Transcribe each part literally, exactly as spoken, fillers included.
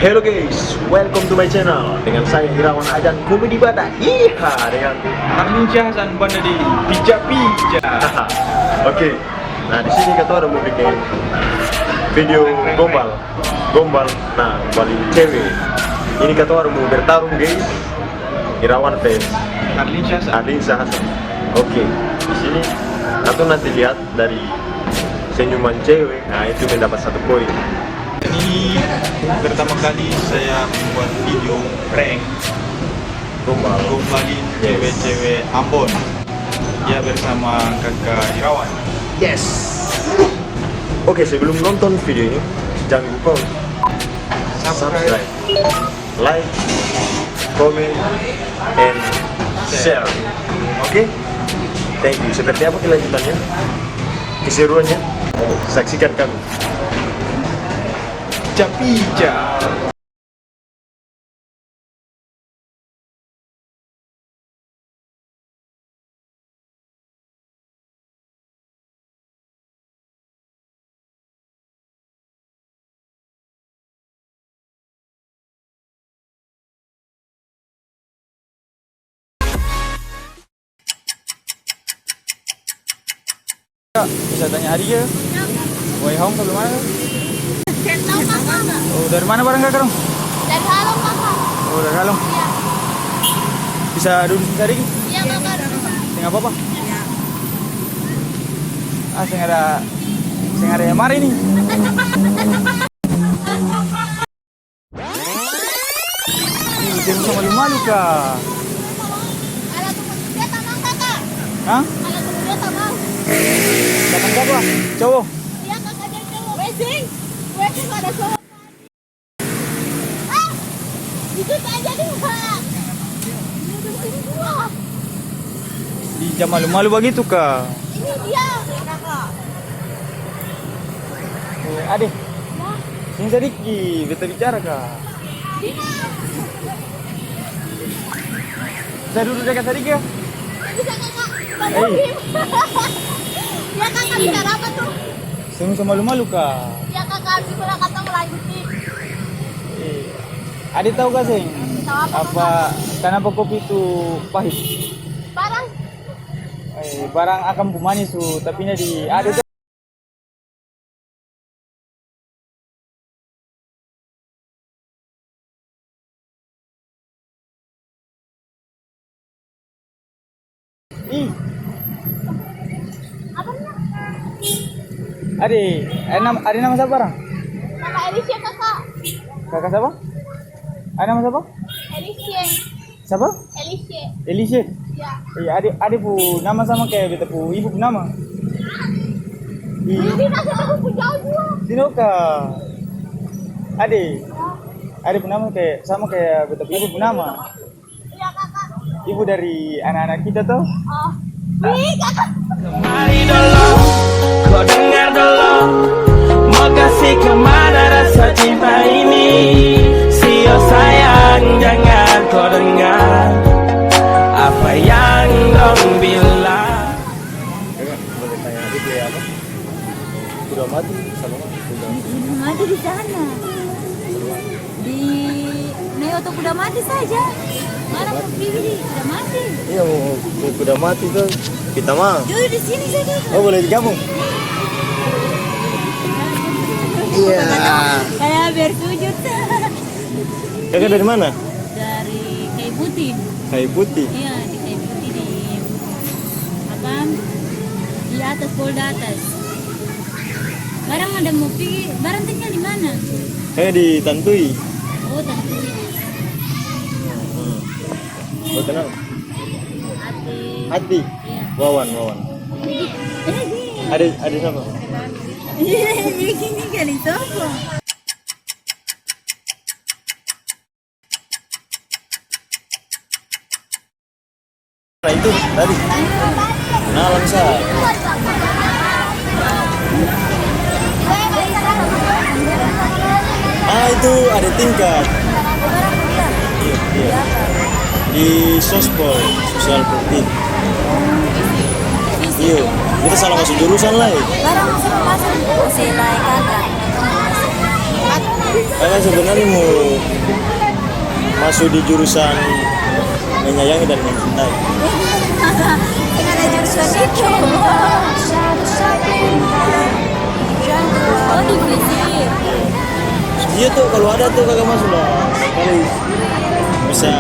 Hello guys, welcome to my channel. Dengan saya Irawan Adan Komedi Batak. Iha, dengan Arlinsyah Hasan Banda Daily. Pica-pica. Oke. Nah, di sini katong ada mau bikin video gombal. Gombal. Nah, gombal ini cewek. Ini katong ada mau bertarung, guys. Irawan versus Arlinsyah Hasan. Arlinsyah Hasan. Oke. Di sini katong nanti lihat dari senyuman cewek. Nah, itu mendapat satu poin. Ini pertama kali saya membuat video prank. Gombal. Gombalin cewek-cewek Ambon. Ya, bersama Kakak Irawan. Yes. Oke, sebelum nonton video ini, jangan lupa subscribe, like, comment, and share. Oke? Thank you. Seperti apa kelanjutannya? Keseruannya? Saksikan kami. Capica. Kak, bisa tanya harga? Wai Hong ka balum ada? Seng tau, Kaka. Oh, dari mana barang Kaka dong? Dari Halong, Kaka. Oh, dari Halong. Iya. Bisa dudu sadiki? Iya, Kaka, dudu. Seng apa-apa? Iya. Ah, seng ada, seng ada yang mari nih. Ih, seng usah malu-malu ka. Hah? Datang siapa? Cowok? Iya, Kaka, dia cowok. Wesing, wesing ada cowok. Ah, itu saja deh, Kak. Ini dua. Ih, jang malu-malu bagitu ka. Ini dia. Eh, ade. Ya. Sini sadiki, beta bicara ka. Sini. Bisa dudu dekat sadiki ya? Bisa, Kaka. Hei. Ya, Kaka, bicara apa tuh? Seng usah malu-malu ka. Ya, Kaka, habis itu katong lanjutin. Eh, ade tau ka seng? Tau apa, Kaka? Apa, kanapa kopi itu pahit? Barang. Eh, barang akang pung manis su tapinda di ade. Ih. Apa namanya? Ade, ade nam-, ade nama sapa barang? Nama Elisha, Kaka. Kaka sapa? Ade nama sapa? Elisha. Sapa? Elisha. Elisha? Iya. Iya, ade, ade pu nama sama kaya beta pu ibu pu nama. Iya. Ini kasih tahu pu jauh jua. Sini ka. Ade. Iya. Ade pu nama kaya, sama kaya beta pu ibu pu nama. Iya, Kaka. Ibu dari anak-anak kita to. Oh. Ih, Kaka. Mari dolo, ko dengar dolo, mo kasi kemana rasa cinta ini? Sio sayang, jangan ko dengar apa yang dong bilang. Boleh tanya dikit ya, apa? Kuda mati, sama kuda. Kuda mati di sana. Di naik oto kuda mati saja. Mana mau pipi di kuda mati? Iya, mau, mau kuda mati tuh. Kita mah. Duduk di sini saja. Oh, boleh digabung? Iya. Kayak bersujud. Kakak dari mana? Dari Kayu Putih. Kayu Putih? Iya, di Kayu Putih, di apa, di atas, Polda atas. Barang ada mau pi, barang tinggal di mana? Saya di Tantui. Oh, Tantui. Hmm. Oh, kenal? Ati. Ati? Iya. Wawan, Wawan. Ade, ade siapa? Iya, iya, gini kali, sopo? Nah, itu tadi. Kenalan sa. Ah, itu ada tingkat. Iya, iya. Di sospol, sosial politik. Iya, kita salah masuk jurusan lai. Barang masuk, masuk, masih naik angkat. Kakak sebenarnya mau masuk di jurusan menyayangi dan mencintai. Seng ada jurusan itu. Oh, divisi. Iya tuh, kalau ada tuh kakak masuk lah. Kali bisa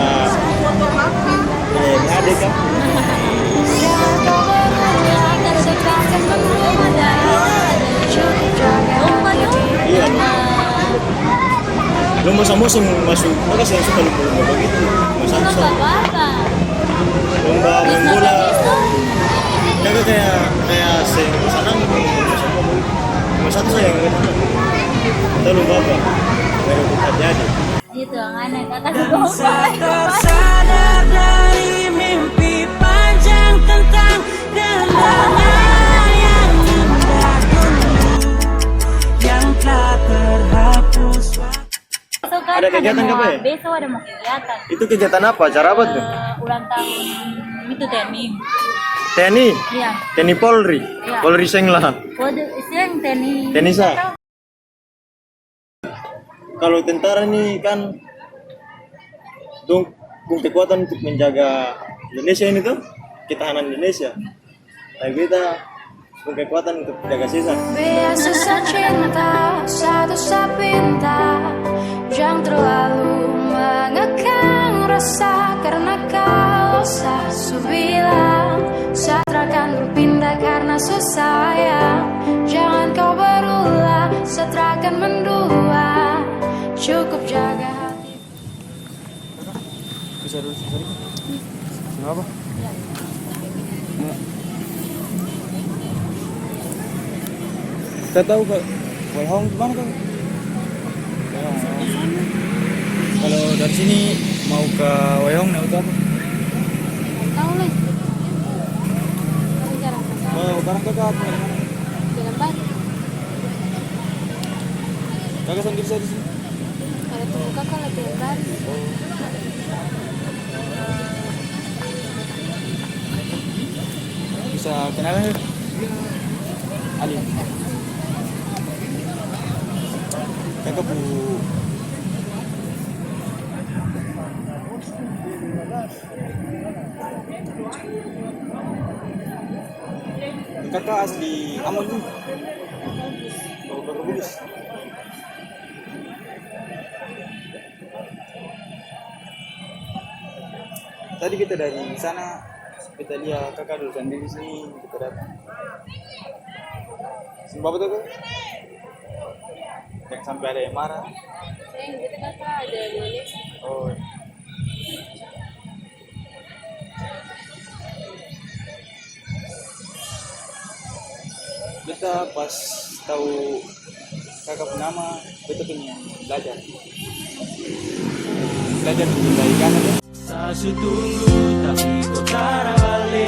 Eh, ada, Kak. Iya. Lomba samua seng maso, maka seng suka lomba-lomba bagitu. Lomba samua. Lomba main bola. Jaga kaya, kaya seng sanang lomba samua. Cuma satu sa yang ingat. Tahu lomba apa? Baru terjadi. Itu yang aneh, Kakak. Sadar dari mimpi panjang tentang kenangan yang indah dulu, yang telah terhapus waktu. Ada kegiatan apa ya? Besok ada mau kegiatan. Itu kegiatan apa? Acara apa tuh? Eh, ulang tahun itu TNI. TNI? Iya. TNI Polri? Iya. Polri seng lah. Waduh, seng TNI. TNI sa? Kalo tentara ni kan dong pung kekuatan untuk menjaga Indonesia ini to, ketahanan Indonesia. Tapi beta pung kekuatan untuk jaga sesar. Biasa sa cinta, satu sa pinta, jang terlalu mengekang rasa, karna kalo sa su bilang, sa tra akan berpindah karna su sayang. Jangan kau berulah, sa tra akan mendua, cukup jaga hati. Bisa dulu, sorry. Nggak apa? Nggak. Kita tahu, Kak. Wai Hong di mana, Kak? Wai Hong. Kalau dari sini mau ke Wai Hong, naik oto apa? Tahu, Le. Mau barang Kakak apa dari mana? Jalan Batu. Kakak sendiri saja di sini? Ada tunggu Kakak latihan baris. Bisa kenalan, yuk? Ali. Kakak pu Kakak asli Ambon juga? Oh, Lebak Bulus. Tadi beta dari sana, beta lia Kakak dudu sandiri sini, beta datang. Seng apa-apa to, Kak? Jang sampe ada yang marah. Seng, beta Kakak ada manis. Oh. Beta pas tau Kakak pung nama, beta pengen blajar. Blajar mencintai Kakak, to. Sa su tunggu, tapi ko tara bale.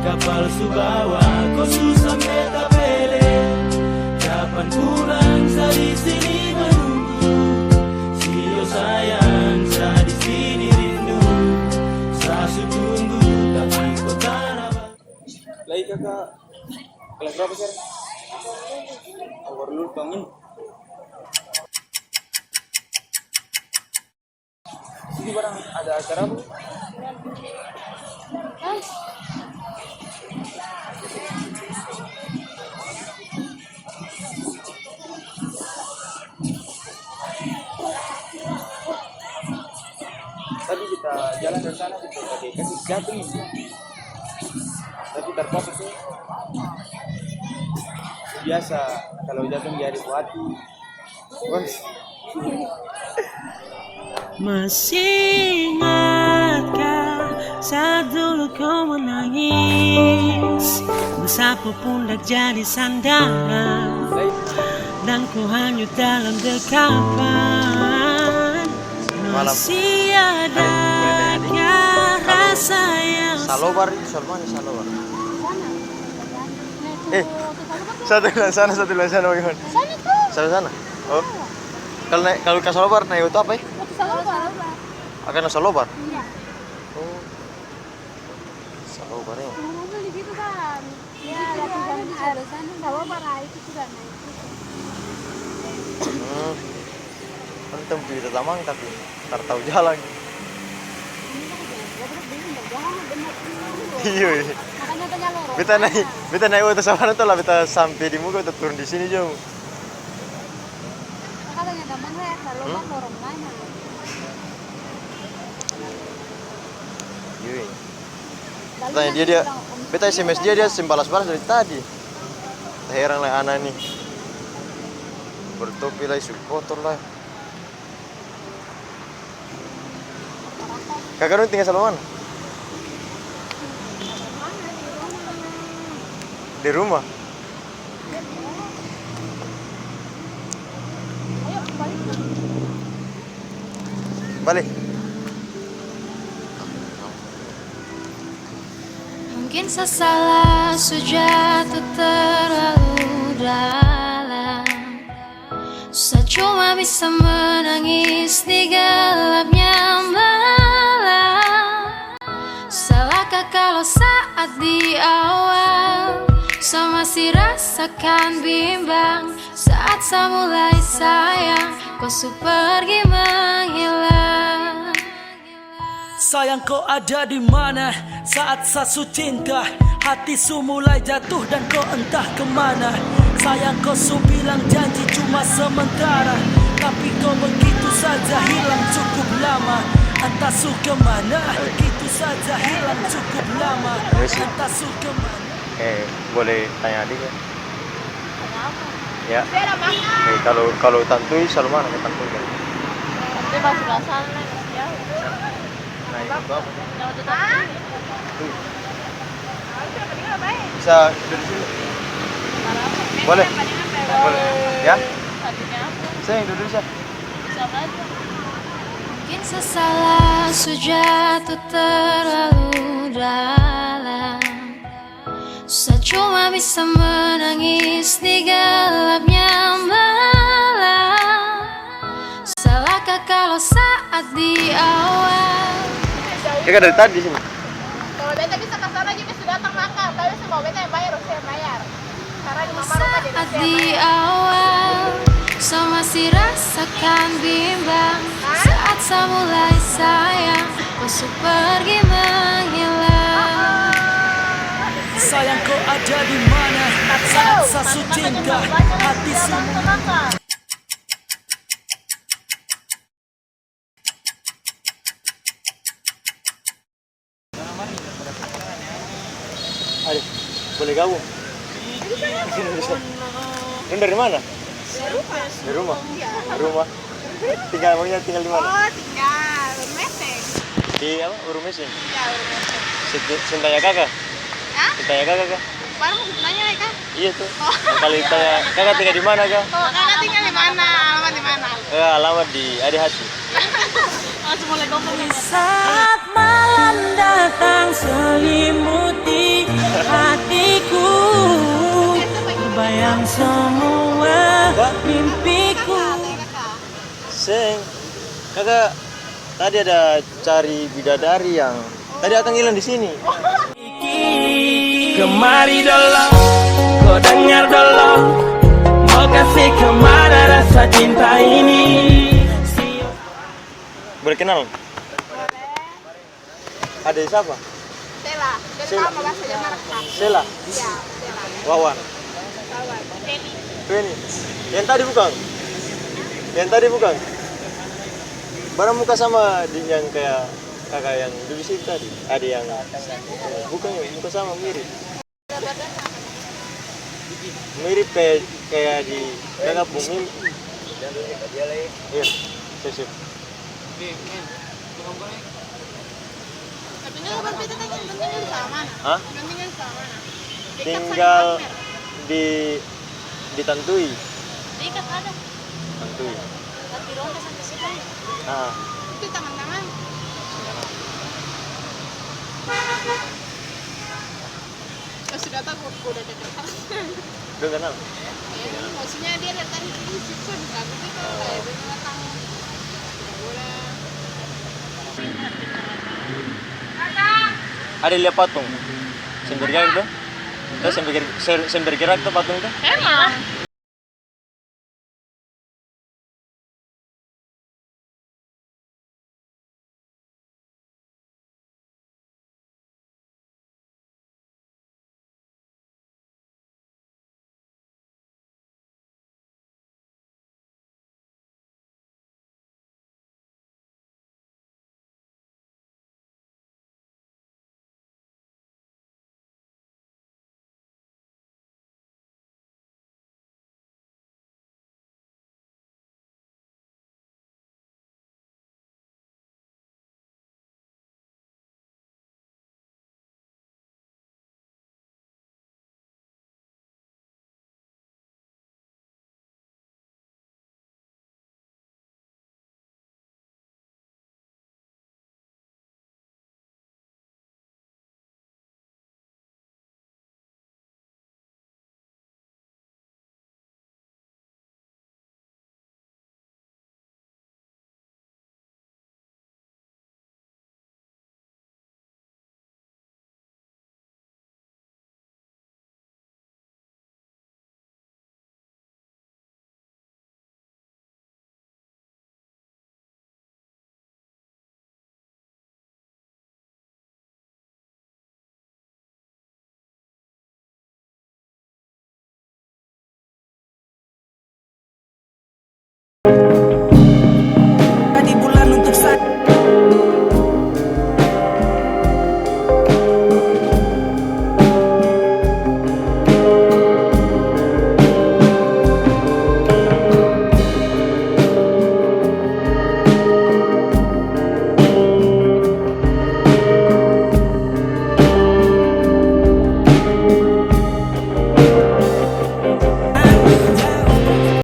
Kapal su bawa, ko su sampe Tabele. Kapan pulang, sa di sini menunggu. Sio sayang, sa di sini rindu. Sa su tunggu, tapi ko tara bale. Lai Kakak kelas berapa sekarang? Overload dong ini. Sini barang ada acara apa? Hah? Tadi kita jalan dari sana, kita tadi kasih jatuh ini. Tapi terpaksa sih. Biasa kalau jatuh di hari buati. Wes. Masih ingatkah saat dulu kau menangis, besapu pundak jadi sandaran, dan ku hanyut dalam dekapan? Malam. Masih adakah rasa yang Salobar itu, Salman, Salobar. Eh, satu bilang sana, satu bilang sana, bagaimana? Sana tuh. Sana, sana. Oh. Kalau naik, kalau ka Salobar naik oto apa, eh? Oto Salobar. Akan Salobar? Iya. Oh. Salobar, ya. Rumah mobil di situ, kan? Iya, di situ ada, di sana. Salobar, ah, itu sudah naik. Hmm. Antam pi tatamang tapi tar tau jalang. Iyo, iyo. Beta nai, beta nai oto sabarang to la beta sampe di muka, beta turun di sini jua. Hmm? Iyo, iyo. Tanya dia, dia, beta S M S dia, dia seng balas-balas dari tadi. Taherang lai ana ni. Bertopi lai, su kotor lai. Kaka dong tinggal sampe mana? Di rumah? Bale. Mungkin sa salah su jatuh terlalu dalam. Sa cuma bisa menangis di gelapnya malam. Salahkah kalau saat di awal sa masih rasakan bimbang? Saat sa mulai sayang, ko su pergi menghilang. Sayang, ko ada di mana? Saat sa su cinta, hati su mulai jatuh dan ko entah kemana. Sayang, ko su bilang janji cuma sementara, tapi ko begitu saja hilang cukup lama. Entah su kemana, begitu saja hilang cukup lama. Entah su kemana. Eh, boleh tanya dikit? Tanya apa? Ya. Eh, kalau, kalau Tantui, selalu mana ke Tantui kan? Tantui masih basar, Neng, masih jauh. Nah, itu apa? Yang waktu Tantui. Tuh. Bisa duduk sini? Boleh? Boleh. Ya? Saya yang duduk, saya. Mungkin sa salah su jatuh terlalu dalam. Sa cuma bisa menangis di gelapnya malam. Salahkah kalau saat di awal? Dia kan dari tadi di sini. Kalau beta bisa kasar lagi, beta sudah datang makan. Tapi semua beta yang bayar, saya yang bayar. Karena di mama rumah jadi saya yang bayar. Saat di awal, sa masih rasakan bimbang. Saat sa mulai sayang, ko su pergi menghilang. Sayang, ko ada di mana? Saat sa su cinta, hati su. Ade, boleh gabung? Dong dari mana? Dari rumah. Dari rumah? Iya. Dari rumah. Tinggal, maksudnya tinggal di mana? Oh, tinggal Meseng. Di apa? Urumeseng? Iya, Urumeseng. Seng, seng tanya kaka? Hah? Seng tanya kaka ka? Baru mau nanya lai ka? Iya tuh. Oh. Kali tanya, kaka tinggal di mana ka? Oh, kaka tinggal di mana? Alamat di mana? Eh, alamat di Ade Hati. Langsung mulai gombal nih. Di saat malam datang selimuti hatiku, terbayang semua mimpiku. Seng, kaka tadi ada cari bidadari yang tadi akang ilang di sini. Kemari dolo, ko dengar dolo, mo kasi kemana rasa cinta ini? Boleh kenal? Boleh. Ade sapa? Sela. Sela. Sela? Iya, Sela. Wawan? Wawan. Feni. Feni. Yang tadi bukang? Yang tadi bukang? Barang muka sama di yang kaya kaka yang dudu situ tadi. Ada yang bukang, muka sama, mirip. Mirip kaya, kaya di kaka pung ini. Iya, siap, siap. Hah? Tinggal di, di Tantui. Tantui. Ah. Itu taman-taman. Pas su datang, gua, gua udah cocok. Dong kenal? Eh, maksudnya dia dari tadi di situ, di sana tuh, kayak dia datang. Udah. Ada lihat patung? Seng bergerak tuh? Tuh, seng bergerak, seng, seng bergerak tuh patung tuh? Emang.